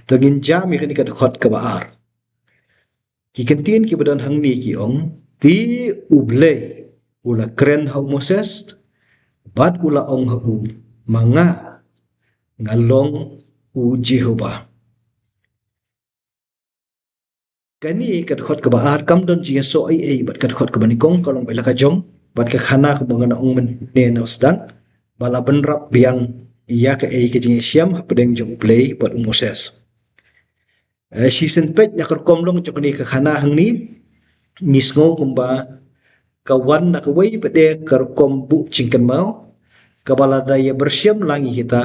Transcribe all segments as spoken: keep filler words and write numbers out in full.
To ngin jam ïa kane ka dkhot kaba ar. Ki kyntien kiba don hangne ki ong, te U Blei u la kren ha u Moses, bad u la ong ha u, ma nga, nga long u Jehobah. Kane ka dkhot kaba ar kam don jingïasoh ei ei bad ka dkhot kaba nyngkong, ka long beit la ka jong bad ka khana kaba nga ong mynne na sdang, ba la bynrap biang ïa kaei ka jingïashem hapdeng jong U Blei bad u Moses. Eh, shisien peit na ka rukom long jong kane ka khana hangne, ngi sngew kumba ka wan na kawei pat de ka rukom buh jingkynmaw kaba lada ïa byrshim lang ïa kita,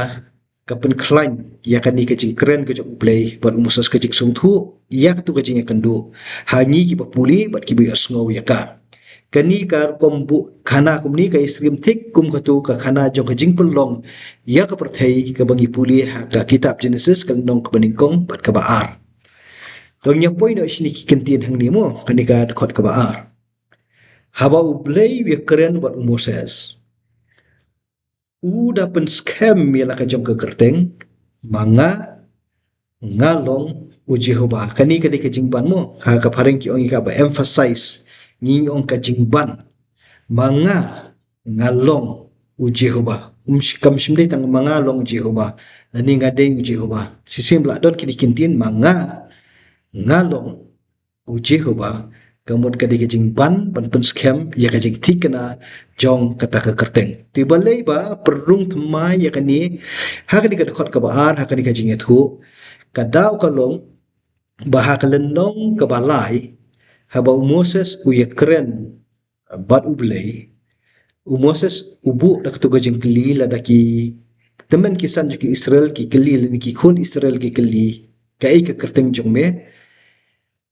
ka pynkhlaiñ ïa kane ka jingkren ka jong U Blei bad u Moses, ka jingsngewthuh ïa katu ka jingïakynduh ha ngi kiba pule bad kiba ïohsngew ïa ka. Kane ka rukom buh khana kumne ka ïasyriem thik kum katu ka khana jong ka jingpynlong ïa ka pyrthei kaba ngi pule ha ka kitab Jenesis, ka lynnong kaba nyngkong bad kaba ar. To ngin ïa poi noh shane ki kyntien hangne mo, kane ka dkhot kaba ar. Haba U Blei u ïakren bad u Moses, u da pynskhem ïa la ka jong ka kyrteng, ma nga, nga long u Jehobah. Kane ka dei ka jingban mo, ha ka phareng ki ong ïa ka ba emphasize, ngi ong ka jingban. Ma nga, nga long u Jehobah. Um sh-, kam shym dei tang ma nga long u Jehobah, lane nga dei u Jehobah. Shisien la don kine ki kyntien, ma nga, nga long u Jehobah, ka mut ka dei ka jingban ban pynskhem ïa ka jingthikna jong kata ka kyrteng. Te balei ba pynrung thymmai ïa kane ha kane ka dkhot kaba ar, ha kane ka jingïathuh? Ka daw ka long ba ha ka lynnong kaba lai, haba u Moses u ïakren bad U Blei, u Moses u buh da katu ka jingkylli, lada ki tymmen ki san jong ki Israel ki kylli, lane ki khun Israel ki kylli, kaei ka kyrteng jong me?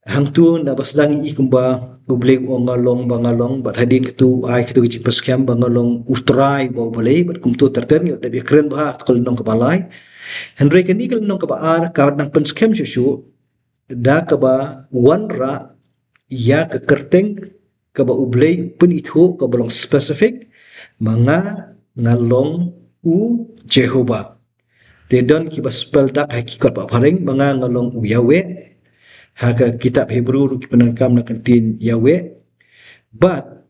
Hangtu naba sdang i kumba U Blei u ong nga long, ba nga long, bad hadien katu ai katu ka jingpynskhem ba nga long u Trai uba u Blei, bad kumtu ter ter ngi la dep ïakren bha ha ka lynnong kaba lai. Hynrei kane ka lynnong kaba ar ka nang pynskhem shuh shuh da kaba wanrah ïa ka kyrteng kaba U Blei u pynithuh kaba long specific, ma nga, nga long u Jehobah. Te don kiba spell dak ha ki kot ba phareng, ma nga, nga long u Yahweh. Ha ka kitab Hebrew ruh ki pyndonkam na ka ktien Yahweh. Bad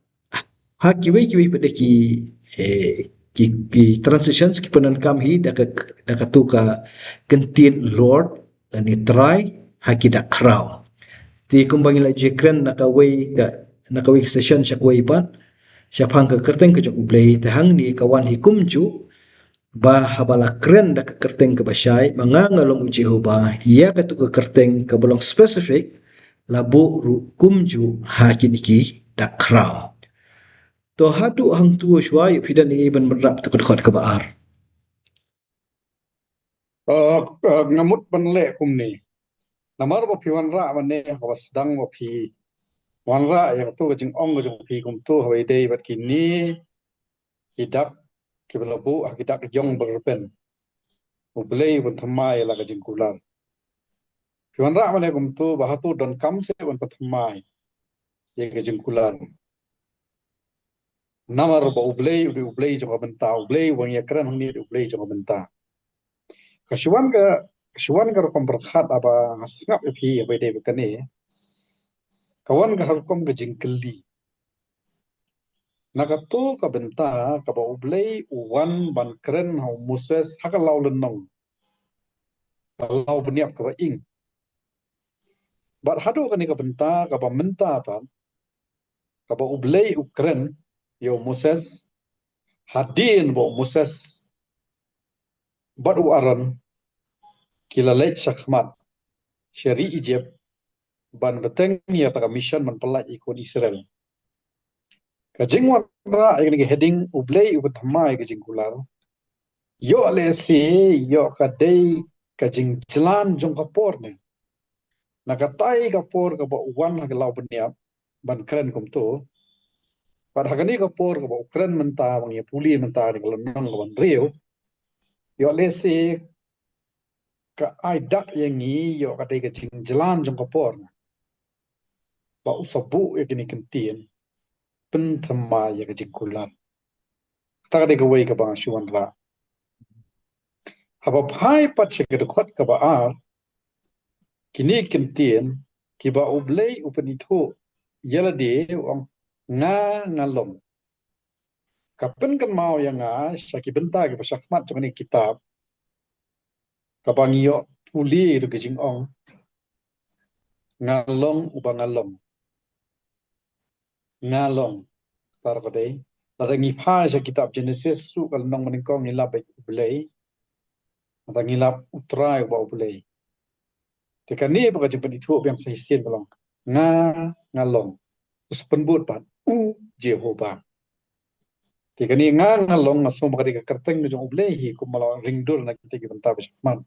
ha kiwei kiwei pat de ki, eh, ki, ki translations ki pyndonkam hi da ka, da katu ka kyntien Lord lane Trai ha ki dak khraw. Te kumba ngi la ju kren na kawei ka, na kawei ka session sha kawei pat, shaphang ka kyrteng ka jong U Blei, te hangne ka wan hi kumjuh, ba haba la kren da ka kyrteng kaba shai, ma nga, nga long u Jehobah, ïa katu ka kyrteng kaba long specific la buh ruh kumjuh ha kine ki dak khraw. To haduh hangtu shuwa, ïoh phi don ei ei ban bynrap tu ka dkhot kaba ar? Uh, uh, nga mut ban leh kumne. Namar ba phi wanrah mane, kaba sdang ba phi wanrah ïa katu ka jingong ka jong phi kumtu, haba ïadei bad kine ki dak kiba la buh ha ki dak jong ba rben. U Blei u pynthymmai ïa la ka jingkular. Phi wanrah mane kumtu, ba hato donkam seh ban pynthymmai ïa ka jingkular? Namar ba U Blei u dei U Blei jong ka bynta, U Blei uba ngi ïakren hangne u dei U Blei jong ka bynta. Ka shu wan ka, ka shu wan ka rukom pyrkhat haba nga sngap ïa phi haba ïadei bad kane. Ka wan ka ha rukom ka jingkylli. Na katu ka bynta kaba U Blei u wan ban kren ha u Moses ha ka law lynnong, ka law bniap kaba ing. Bad haduh kane ka bynta kaba mynta pat, kaba U Blei u kren ïa u Moses, hadien ba u Moses bad u Aaron ki la leit shakhmat sha ri Ijipt ban bteng ïa kata ka mission ban pyllait ïa ki khun Israel. Ka jingwanrah ïa kane ka heading, U Blei u pynthymmai ïa ka jingkular. Ïoh lehse, ïoh ka dei ka jingjlan jong ka por ne. Na katai ka por kaba u wan ha ka law bniap ban kren kumto, bad ha kane ka por kaba u kren mynta, ba ngi pule mynta, ha kane ka lynnong kaba hynriew, ïoh lehse ka ai dak ïa ngi, ïoh ka dei ka jingjlan jong ka por, ba u sa buh ïa kine ki kyntien, pynthymmai ïa ka jingkular. Kata ka dei kawei kaba nga shu wanrah. Haba phai pat sha ka dkhot kaba ar, Kine ki ktien kiba U Blei u pynithuh ïa lade, u ong, "Nga, nga long." Ka pynkynmaw ïa nga sha ki bynta kiba sha khmat jong kane ka kitab, kaba ngi ïoh pule ruh ka jingong, "Nga long uba nga long. Nga long." Kata ruh ka dei, lada ngi phai sha kitab Genesis, shuh ka lynnong banyngkong ngi lap ïa U Blei. Lada ngi lap U Trai uba U Blei. Te kane ba ka jingpynithuh biang sa shisien ka long, "Nga, nga long." U sa pynbud pat, "U Jehobah." Te kane "Nga, nga long", nga sngew ba ka dei ka kyrteng jong U Blei hi, kumba la ring dur na kita ki bynta ba sha khmat.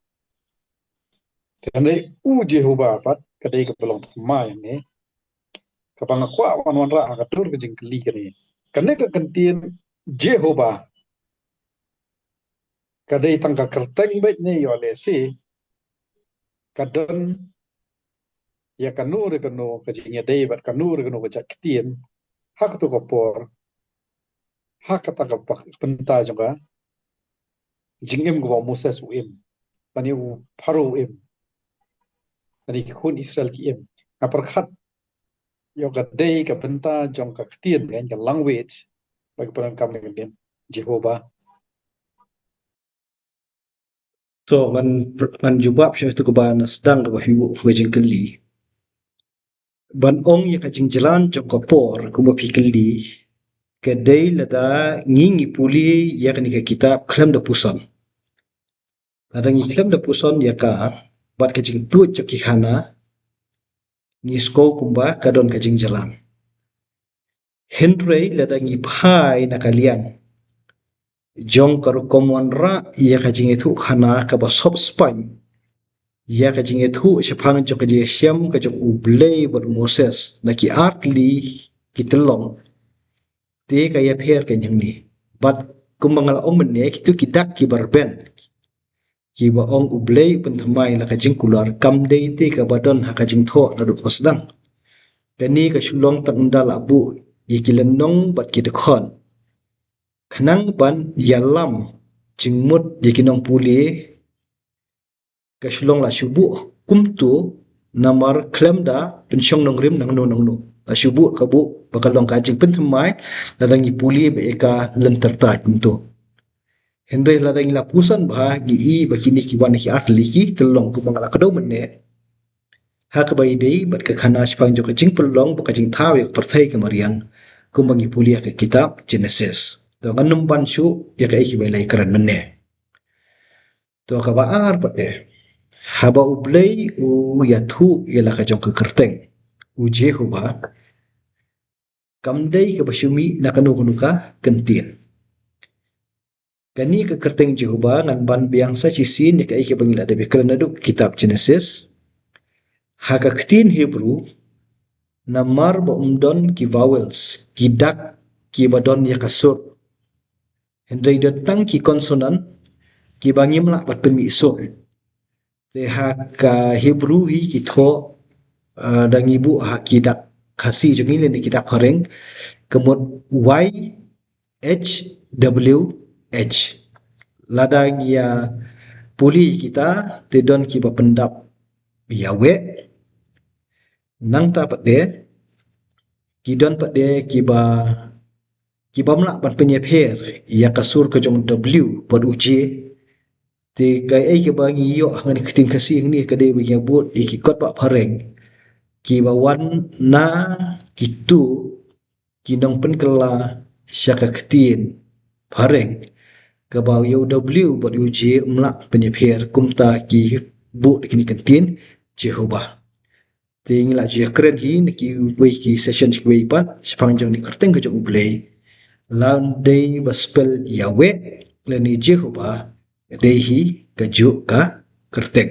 Te kane "U Jehobah" pat ka dei kaba long thymmai hangne, kaba nga kwah wan wanrah ha ka dur ka jingkylli kane. Kane ka kyntien Jehobah, ka dei tang ka kyrteng beit ne ïoh lehse ka don ïa kano re kano ka jingïadei bad kano re kano ka jait ktien ha kato ka por, ha kata ka bynta jong ka jingim kaba u Moses u im, lane u Pharaoh u im, lane ki khun Israel ki im. Nga pyrkhat ïoh ka dei ka bynta jong ka ktien, ka language, ba ki pyndonkam ïa ka ktien Jehobah. To ngan, ngan jubab sha ito kaba na sdang kaba phi buh ka jingkylli. Ban ong ïa ka jingjlan jong ka por kumba phi kylli, ka dei lada ngi ngi pule ïa kane ka kitab khlem da puson. Lada ngi khlem da puson ïa ka bad ka jingtuid jong ki khana, ngi sngew kumba ka don ka jingjlan. Hynrei lada ngi phai na ka liang jong ka rukom wanrah ïa ka jingïathuh khana kaba sop spaiñ ïa ka jingïathuh shaphang jong ka jingïashem ka jong U Blei bad u Moses na ki artylli ki tyllong, te ka ïapher ka hangne. Bad kumba nga la ong mynne, kito ki dak kiba rben kiba ong U Blei u pynthymmai la ka jingkular, kam dei te kaba don ha ka jingthoh naduh ba sdang. Kane ka shu long tang ynda la buh ïa ki lynnong bad ki dkhot khnang ban ïalam jingmut ïa ki nongpule. Ka shu long la shu buh kumto namar khlem da pynshong nongrim nangno nangno. La shu buh ka buh ba ka long ka jingpynthymmai lada ngi pule bad ïa ka lynter tai kumto. Hynrei lada ngi la puson bha, ngi i ba kine ki wan na ki artylli ki tyllong kumba nga la kdew mynne, ha kaba ïadei bad ka khana shaphang jong ka jingpynlong bad ka jingthaw ïa ka pyrthei ka mariang, kumba ngi pule ha ka kitab Genesis. To ngan ym ban shuh ïa kaei kaba la ïakren mynne. To kaba ar pat de, haba U Blei u ïathuh ïa la ka jong ka kyrteng, u Jehobah, kam dei kaba shu mih na kano kano ka kyntien. Kane ka kyrteng Jehobah, ngan ban biang sa shisien ïa kaei kaba ngi la dep ïakren naduh kitab Genesis. Ha ka ktien Hebrew, namar ba um don ki vowels, ki dak kiba don ïa ka sur, hynrei don tang ki consonant kiba ngim lah ban pynmih sur. Te ha ka Hebrew hi ki thoh, eh, da ngi buh ha ki dak Khasi jong ngi lane ki dak Phareng, ka mut Y H W H. Lada ngi ïa pule kita, te don kiba pyndap Yahweh. Nangta pat de, ki don pat de kiba, kibym lah ban pynïapher ïa ka sur ka jong W bad u J. Te kaei kaba ngi ïoh ha kane ka ktien Khasi hangne ka dei ba ngi ïa bud ïa ki kot ba Phareng kiba wan na kito ki nongpynkylla sha ka ktien Phareng, kaba ïa u W bad u J ym lah pynïapher, kumta ki buh da kine ki ktien Jehobah. Te ngi la ju ïakren hi na kiwei ki session kiwei pat shaphang jong kane ka kyrteng ka jong U Blei. La dei ba spell Yahweh lane Jehobah, dei hi kajuh ka kyrteng.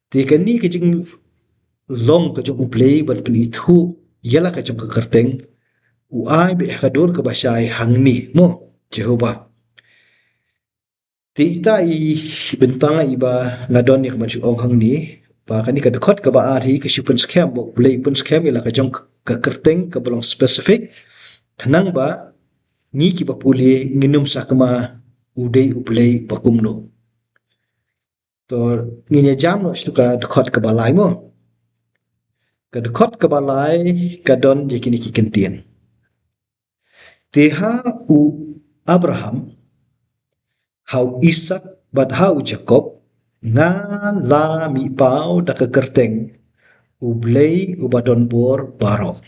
Te kane ka jinglong ka jong U Blei ban pynithuh ïa la ka jong ka kyrteng, u ai beit ha ka dur kaba shai hangne mo, Jehobah. Te ita i bynta iba nga don ïa ka ban shu ong hangne, ba kane ka dkhot kaba ar hi ka shu pynskhem ba U Blei u pynskhem ïa la ka jong ka kyrteng kaba long specific, khnang ba ngi kiba pule ngin ym sakma u dei U Blei ba kumno. To, ngin ïa jam noh sha ka dkhot kaba lai mo. Ka dkhot kaba lai ka don ïa kine ki kyntien. Te ha u Abraham, ha u Isak bad ha u Jakob, nga la mih paw da ka kyrteng U Blei uba don bor baroh.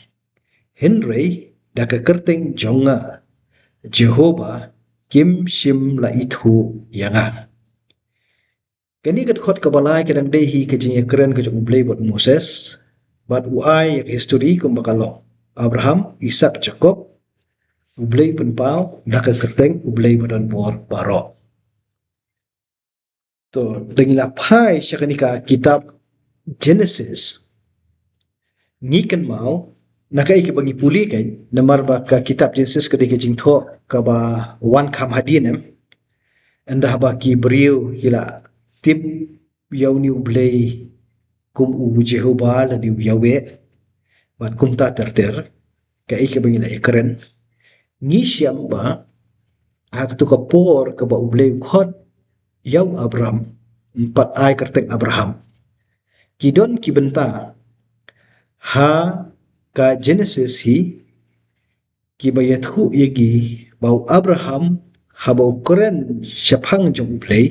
Hynrei da ka kyrteng jong nga, Jehobah, kim shym la ithuh ïa nga. Kane ka dkhot kaba lai ka dang dei hi ka jingïakren ka jong U Blei bad Moses, bad u ai ïa ka history kumba ka long. Abraham, Isak, Jakob, U Blei u pynpaw da ka kyrteng U Blei ba don bor baroh. To, da ngi la phai sha kane ka kitab Genesis, ngi kynmaw na kaei kaba ngi pule kein, namar ba ka kitab Genesis ka dei ka jingthoh kaba wan kham hadien, em. Ynda haba ki briew ki la tip ïa une U Blei kum u Jehobah lane u Yahweh, bad kumta ter ter, kaei kaba ngi la ïakren, ngi shem ba ha kato ka por kaba U Blei u khot ïa u Abram, um pat ai kyrteng Abraham. Ki don ki bynta ha ka Genesis hi kiba ïathuh ïa ngi ba u Abraham, haba u kren shaphang jong U Blei,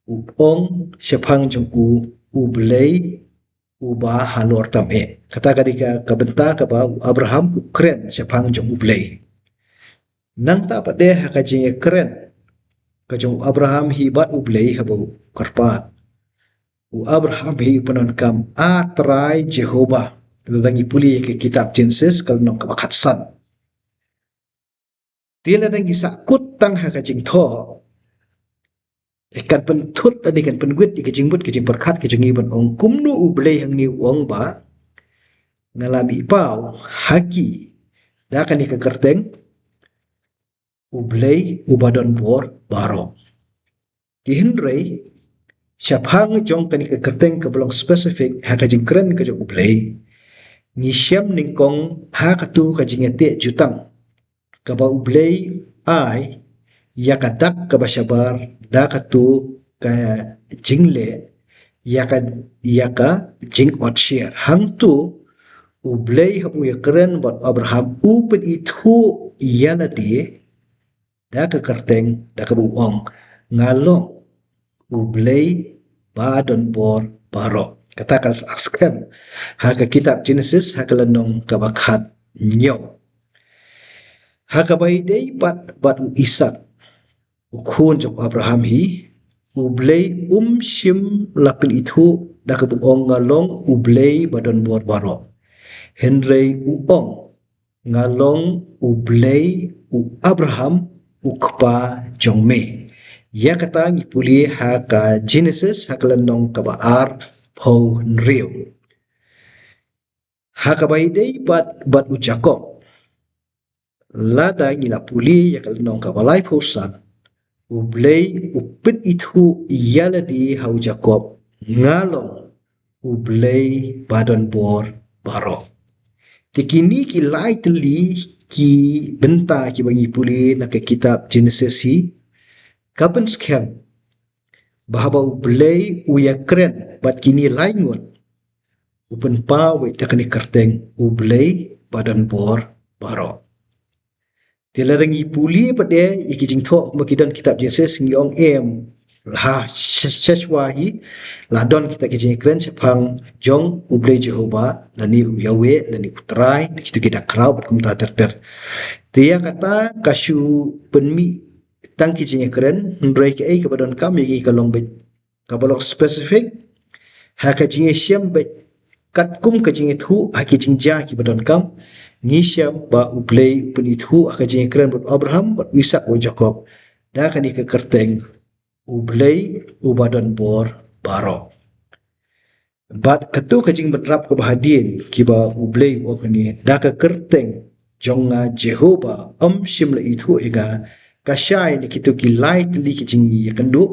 u ong shaphang jong u, U Blei uba halor tam eh. Kata ka dei ka, ka bynta kaba u Abraham u kren shaphang jong U Blei. Nangta pat de ha ka jingïakren ka jong u Abraham hi bad U Blei haba u kyrpad, u Abraham hi u pyndonkam A Trai Jehobah. Lada ngi pule ïa ka kitab Genesis ka lynnong kaba khatsan. Te lada ngi sahkut tang ha ka jingthoh, eh, kan pynthut lane kan pynwit ïa ka jingmut ka jingpyrkhat ka jong ngi ban ong kumno U Blei hangne u ong ba nga la mih paw ha ki da kane ka kyrteng U Blei uba don bor baroh. Te hynrei shaphang jong kane ka kyrteng kaba long specific ha ka jingkren ka jong U Blei, ngi shem nyngkong ha kato ka jingïateh jutang kaba U Blei ai ïa ka dak kaba shabar da kato ka jingleh ïa ka, ïa ka jingotsher. Hangto U Blei haba u ïakren bad Abraham u pynithuh ïa lade da ka kyrteng, da kaba u ong, nga long U Blei ba don bor baroh. Kata ka la sah skhem ha ka kitab Genesis ha ka lynnong kaba khathynñiew. Ha kaba ïadei bad, bad u Isak, u khun jong u Abraham hi, U Blei um shym la pynithuh da kaba u ong nga long U Blei ba don bor baroh. Hynrei u ong nga long U Blei u Abraham u kpa jong me. Ïa kata ngi pule ha ka Genesis ha ka lynnong kaba arphew hynriew. Ha kaba ïadei bad, bad u Jakob, lada ngi la pule ïa ka lynnong kaba laiphew san, U Blei u pynithuh ïa lade ha u Jakob, nga long U Blei ba don bor baroh. Te kine ki lai tylli ki bynta kiba ngi pule na ka kitab Genesis hi, ka pynskhem ba haba U Blei u ïakren bad kine lai ngut, u pynpaw beit da kane ka kyrteng U Blei ba don bor baroh. Te lada ngi pule pat de ïa ki jingthoh ba ki don kitab Genesis ngi ong em, ha sha, sha shuwa hi la don kita ki jingkren shaphang jong U Blei Jehobah lane u Yahweh lane u Trai, kito ki dak khraw bad kumta ter ter. Te ïa kata ka shu pynmih tang ki jingkren, hynrei kaei kaba donkam ïa ngi ka long beit kaba long specific ha ka jingïashem beit katkum ka jingïathuh ha ki jingjia kiba donkam. Ngi shem ba U Blei u pynithuh ha ka jingïakren bad Abraham, bad Isak, bad Jakob da kane ka kyrteng U Blei uba don bor baroh. Bad kato ka jingbynrap kaba hadien kiba U Blei u ong hangne, da ka kyrteng jong nga Jehobah ym shym la ithuh ïa nga, ka shai na kito ki lai tylli ki jingïakynduh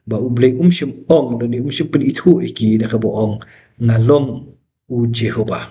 ba U Blei um shym ong lane um shym pynithuh ïa ki da kaba ong nga long U Jehobah.